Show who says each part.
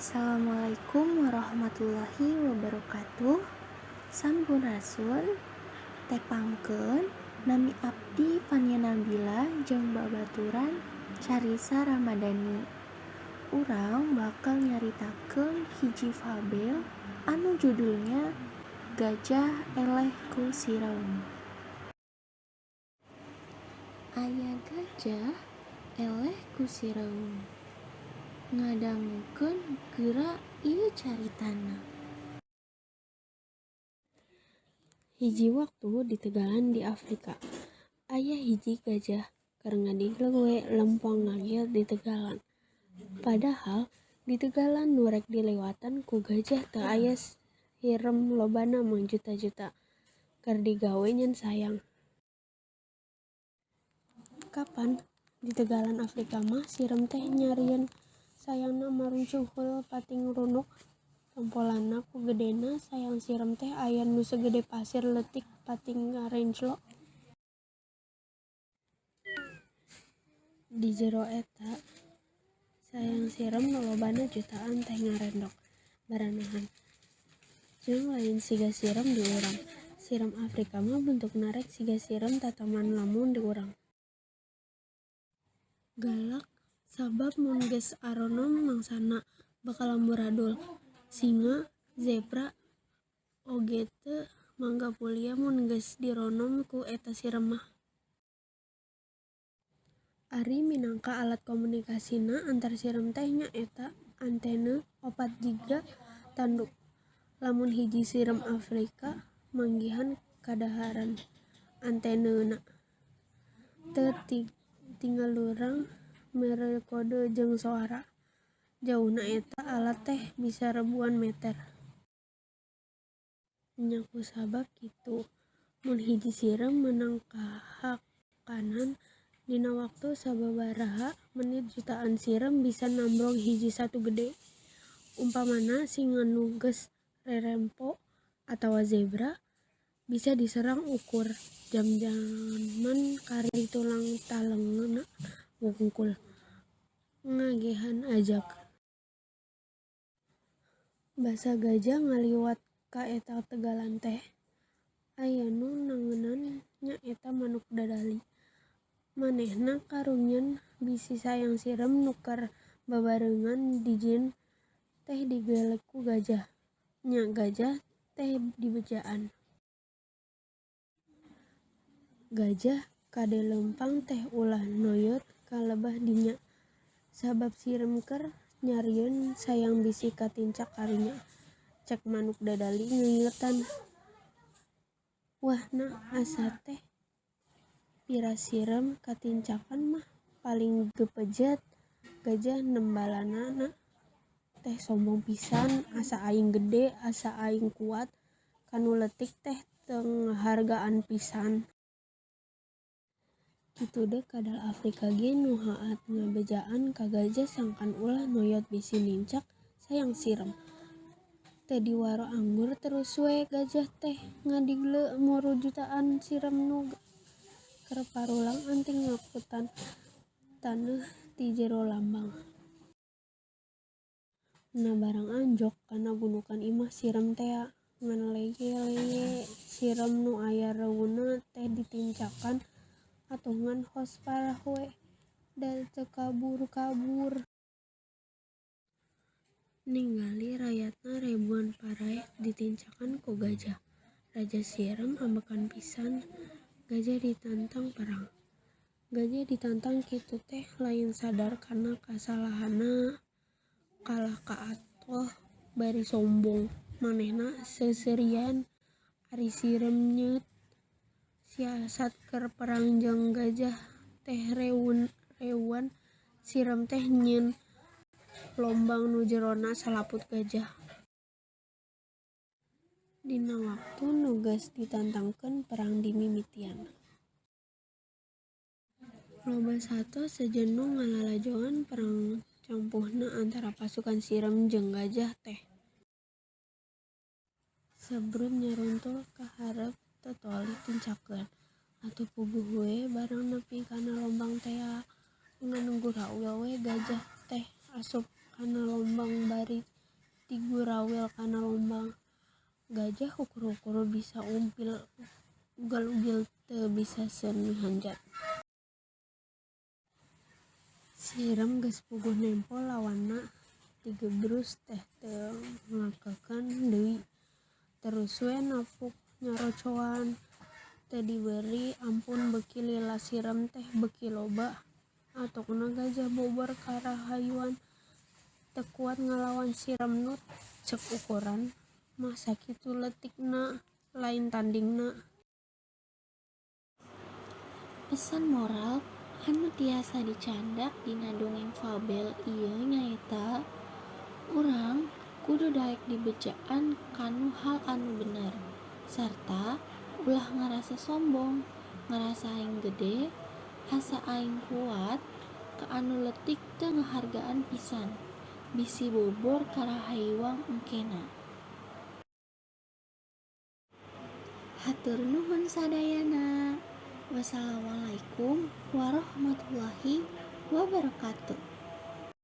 Speaker 1: Assalamualaikum warahmatullahi wabarakatuh. Sampurasun, tepangkeun nami abdi Fania Nabila jeung babaturan Carisa Ramadhani. Urang bakal nyaritakeun hiji fabel anu judulna Gajah Eleh ku Sireum. Aya gajah eleh ku sireum. Ngadangukeun geura ieu caritana.
Speaker 2: Hiji waktu di tegalan di Afrika, aya hiji gajah keur ngadigleg we lempang ngagel di tegalan. Padahal di tegalan nu rek diliwatan ku gajah teu aya sireum lobana mangjuta-juta, keur digawe nyeun sayang. Kapan di tegalan Afrika mah sireum teh nyarieun sayangna marungcunghul pating runuk. Tompolanna ku gedena sayang sireum teh aya nu sagede pasir leutik pating ngarenclo. Di jero eta sayang sireum nu lobana jutaan teh ngarendok baranahan. Jeung lain siga sireum di urang, sireum Afrika mah bentukna rek siga sireum tataman lamun di urang. Galak sabab mun geus aronom mangsana bakal amburadul. Singa, zebra oge teu mangga pulia mun geus dironom ku eta sireum mah. Ari minangka alat komunikasina antar sireum teh nyaeta antena opat jiga tanduk. Lamun hiji sireum Afrika manggihan kadaharan, anteneuna teu tingalurang mere kode jeung soara. Jauhna eta alat teh bisa rebuan meter. Nya kusabab kitu, mun hiji sireum meunang kahakanan dina waktu sababaraha menit jutaan sireum bisa nambrong hiji satu gede. Umpamana singa nu geus rerempo atawa zebra bisa diserang ukur jam-jaman kari tulang talengna wungkul. Ngagehan ajag. Basa gajah ngaliwat ka eta tegalan teh, aya nu nangenan nyaeta manuk dadali. Manehna karunyeun bisi sayang sireum nu keur babareungan dijieun teh digelek ku gajah. Nya gajah teh dibejaan. Gajah kade leumpang teh ulah noyot ka lebah dinya, sabab sireum keur nyarieun sayang bisi katincak karinya, cek manuk dadali ngingetan. Wahna asa teh pira sireum katincakan mah paling geupejet gajah nembalanana teh sombong pisan asa aing gede asa aing kuat ka nu leutik teh teu ngahargaan pisan. Kitu deuk kadal Afrika ge nu haat ngabejaan ka gajah sangkan ulah noyot bisi nincak sayang sireum. Teu diwaro anggur terus we gajah teh ngadigle muru jutaan sireum nu keur parulang anting ngakutan taneuh ti jero lambang. Na barang anjog kana gundukan imah sireum tea ngan leye-leye sireum nu aya reweuna teh ditincakan atuh ngan hos parah we da teu kabur-kabur. Ninggali rayatna rebuan paraeh ditincakan ku gajah, raja sireum ambekan pisan. Gajah ditantang perang. Gajah ditantang kitu teh lain sadar kana kasalahanna, kalah ka atoh bari sombong. Manehna seuseurian ari sireum nyeut siasat keur perang jeung gajah teh reuan sireum teh nyieun lombang nu jerona salaput gajah. Dina waktu nu geus ditantangkeun perang dimimitian. Loba sato sejen nu ngalalajoan perang campuhna antara pasukan sireum jeung gajah teh. Sebrut nyaruntul ka hareup tetoli tincakeun. Atuh puguh we barang nepi kana lombang tea ngan guraul we gajah teh asup kana lombang bari tigurawil kana lombang. Gajah ukur-ukur bisa ugal-ugil teu bisa seni hanjat. Sireum geus puguh nempo lawanna tigebrus teh teu ngakekeun deui. Terus we napuk nyarocoan. Teu diberi ampun beuki lila sireum teh beuki loba. Atokna gajah bobor karahayuan teu kuat ngalawan sireum nu cek ukuran mah sakitu leutikna lain tandingna.
Speaker 1: Pesan moral anu tiasa dicandak dina dongeng fabel ieu nyaeta urang kudu daek dibejaan kanu hal anu bener sarta ulah ngarasa sombong, ngarasa aing gede, asa aing kuat, ka anu leutik teu ngahargaan pisan, bisi bobor karahaiwang engkena. Hatur nuhun sadayana. Wassalamualaikum warahmatullahi wabarakatuh.